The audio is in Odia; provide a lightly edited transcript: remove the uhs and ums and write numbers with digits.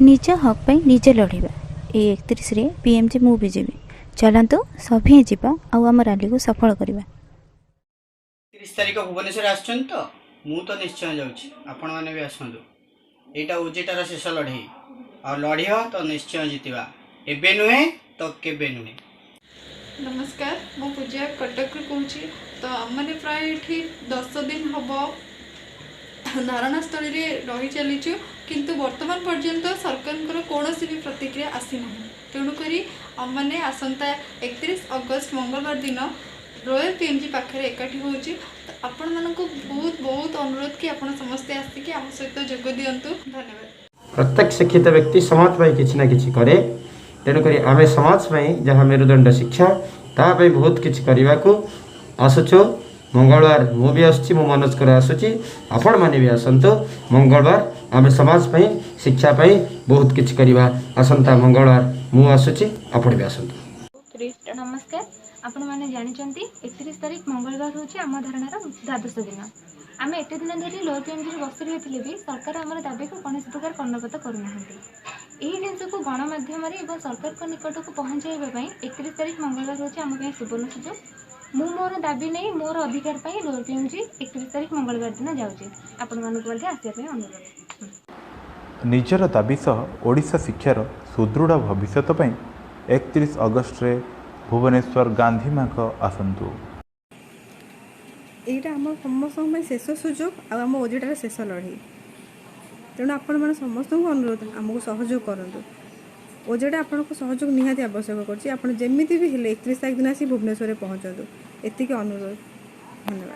ନିଜ ହକ୍ ପାଇଁ ନିଜେ ଲଢ଼ିବା। ଏଇ 31ରେ ପିଏମ୍ଜି ମୁଁ ବି ଯିବି। ଚାଲନ୍ତୁ, ସଭିଏଁ ଯିବା ଆଉ ଆମ ରାଲିକୁ ସଫଳ କରିବା। 30 ତାରିଖ ଭୁବନେଶ୍ୱର ଆସୁଛନ୍ତି ତ? ମୁଁ ତ ନିଶ୍ଚୟ ଯାଉଛି, ଆପଣମାନେ ବି ଆସନ୍ତୁ। ଏଇଟା ଓଜେଟାର ଶେଷ ଲଢ଼େଇ ଆଉ ଲଢ଼ିବା ତ ନିଶ୍ଚୟ ଜିତିବା। ଏବେ ନୁହେଁ ତ କେବେ ନୁହେଁ। ନମସ୍କାର, ମୁଁ ପୂଜା, କଟକରୁ କହୁଛି। ତ ଆମମାନେ ପ୍ରାୟ ଏଠି 10 ଦିନ ହେବ ଧାରଣାସ୍ଥଳୀରେ ରହି ଚାଲିଛୁ, କିନ୍ତୁ ବର୍ତ୍ତମାନ ପର୍ଯ୍ୟନ୍ତ ସରକାରଙ୍କର କୌଣସି ବି ପ୍ରତିକ୍ରିୟା ଆସିନାହିଁ। ତେଣୁକରି ଆମମାନେ ଆସନ୍ତା 31 ଅଗଷ୍ଟ ମଙ୍ଗଳବାର ଦିନ ଲୋୟର ପିଏମ୍ଜି ପାଖରେ ଏକାଠି ହେଉଛୁ। ତ ଆପଣମାନଙ୍କୁ ବହୁତ ବହୁତ ଅନୁରୋଧ କି ଆପଣ ସମସ୍ତେ ଆସିକି ଆମ ସହିତ ଯୋଗ ଦିଅନ୍ତୁ। ଧନ୍ୟବାଦ। ପ୍ରତ୍ୟେକ ଶିକ୍ଷିତ ବ୍ୟକ୍ତି ସମାଜ ପାଇଁ କିଛି ନା କିଛି କରେ। ତେଣୁକରି ଆମେ ସମାଜ ପାଇଁ, ଯାହା ମେରୁଦଣ୍ଡ ଶିକ୍ଷା, ତା ପାଇଁ ବହୁତ କିଛି କରିବାକୁ ଆସୁଛୁ। ମଙ୍ଗଳବାର ମୁଁ ବି ଆସୁଛି, ମୁଁ ମନୋଜ କର ଆସୁଛି, ଆପଣମାନେ ବି ଆସନ୍ତୁ। ମଙ୍ଗଳବାର ଆମେ ସମାଜ ପାଇଁ, ଶିକ୍ଷା ପାଇଁ ବହୁତ କିଛି କରିବା। ଆସନ୍ତା ମଙ୍ଗଳବାର ମୁଁ ଆସୁଛି, ଆପଣ ବି ଆସନ୍ତୁ। ନମସ୍କାର। ଆପଣମାନେ ଜାଣିଛନ୍ତି, 31 ତାରିଖ ମଙ୍ଗଳବାର ହେଉଛି ଆମ ଧାରଣାର ଦ୍ୱାଦଶ ଦିନ। ଆମେ ଏତେ ଦିନ ଧରି ଲୋୟର ପିଏମ୍ଜିରେ ବସି ରହିଥିଲେ ବି ସରକାର ଆମର ଦାବିକୁ କୌଣସି ପ୍ରକାର କର୍ଣ୍ଣପାତ କରୁନାହାନ୍ତି। ଏହି ଜିନିଷକୁ ଗଣମାଧ୍ୟମରେ ଏବଂ ସରକାରଙ୍କ ନିକଟକୁ ପହଞ୍ଚାଇବା ପାଇଁ 31 ତାରିଖ ମଙ୍ଗଳବାର ହେଉଛି ଆମ ପାଇଁ ସୁବର୍ଣ୍ଣ ସୁଯୋଗ। ମୁଁ ମୋର ଦାବି ନେଇ, ମୋର ଅଧିକାର ପାଇଁ ଲୋୟର ପିଏମ୍ଜି 31 ତାରିଖ ମଙ୍ଗଳବାର ଦିନ ଯାଉଛି। ଆପଣମାନଙ୍କୁ ମଧ୍ୟ ଆସିବା ପାଇଁ ଅନୁରୋଧ। ନିଜର ଦାବି ସହ ଓଡ଼ିଶା ଶିକ୍ଷାର ସୁଦୃଢ଼ ଭବିଷ୍ୟତ ପାଇଁ 31 ଅଗଷ୍ଟରେ ଭୁବନେଶ୍ୱର ଗାନ୍ଧୀ ମାର୍ଗ ଆସନ୍ତୁ। ଏଇଟା ଆମ ସମସ୍ତଙ୍କ ପାଇଁ ଶେଷ ସୁଯୋଗ ଆଉ ଆମ ଓଜେଟାର ଶେଷ ଲଢ଼େଇ। ତେଣୁ ଆପଣମାନେ ସମସ୍ତଙ୍କୁ ଅନୁରୋଧ, ଆମକୁ ସହଯୋଗ କରନ୍ତୁ। ଓଜେଟା ଆପଣଙ୍କ ସହଯୋଗ ନିହାତି ଆବଶ୍ୟକ କରୁଛି। ଆପଣ ଯେମିତି ବି ହେଲେ 31 ତାରିଖ ଦିନ ଆସି ଭୁବନେଶ୍ୱରରେ ପହଞ୍ଚନ୍ତୁ, ଏତିକି ଅନୁରୋଧ। ଧନ୍ୟବାଦ।